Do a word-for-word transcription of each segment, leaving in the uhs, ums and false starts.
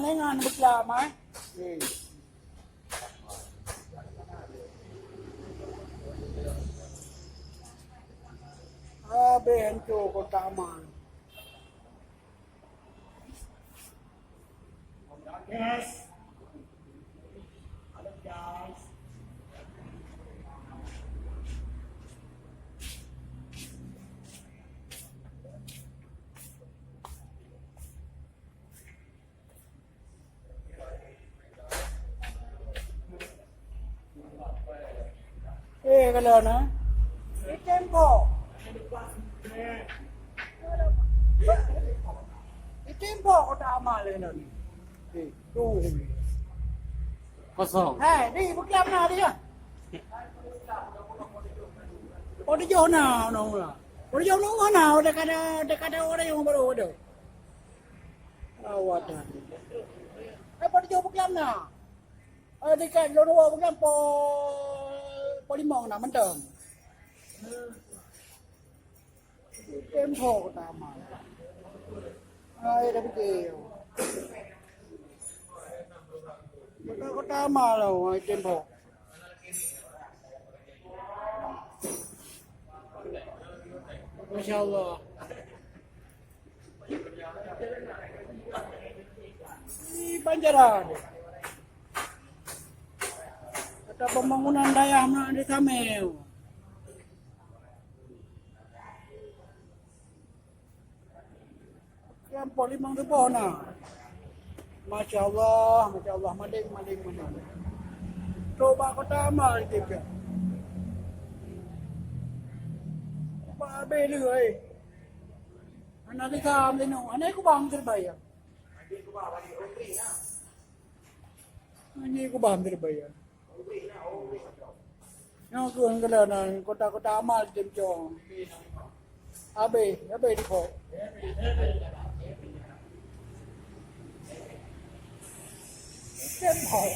Jangan berlama. Habis hancur kotak amal. Eh, kalau na. Di tempo. Di tempo kotak amal ni. Eh, tu. Kosong. Hai, di buklam na dia. Oh, di jauh na, na, na. Oh, di jauh na, na. Dekat ada, dekat ada orang yang baru ada. Awak dah. Apa dia jaweueb keulam na? Eh, dekat lôn woe keulam po, po limong na mantong. Tempo kota amal. Ai dah betul. Kota, kota amal lah, ai tempo. Masya Allah. Di Banjaran. Kata pembangunan dayah na di Sameu. Yang paling mangkeuboh na. Masya Allah, Masya Allah, maling, maling, maling. Coba kota amal kita. Ba abéh lé, eh. Anak kita am lé nyoe, anak kubang terbayar. Ini kubang terbayar. Nyoe keuh keunan kota-kota amal tem cong. Abéh, abéh di kok. Tem kok.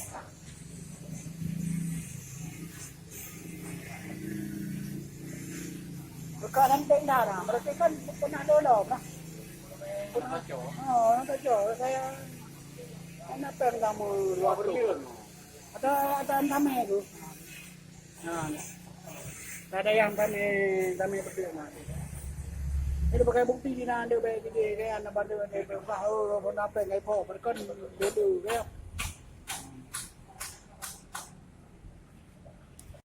Beukanan pek darah, berarti kan pernah dolom lah. Pernah, oh, orang tak jauh. Saya anak peng kamu luar tu. Ada, ada yang ramai tu. Nah, ada yang ramai, ramai betul nah. Itu pakai bukti di na ada baik gede kan, ada bantu ada berubah, oh, orang peng kaipok, berkon dulu kan.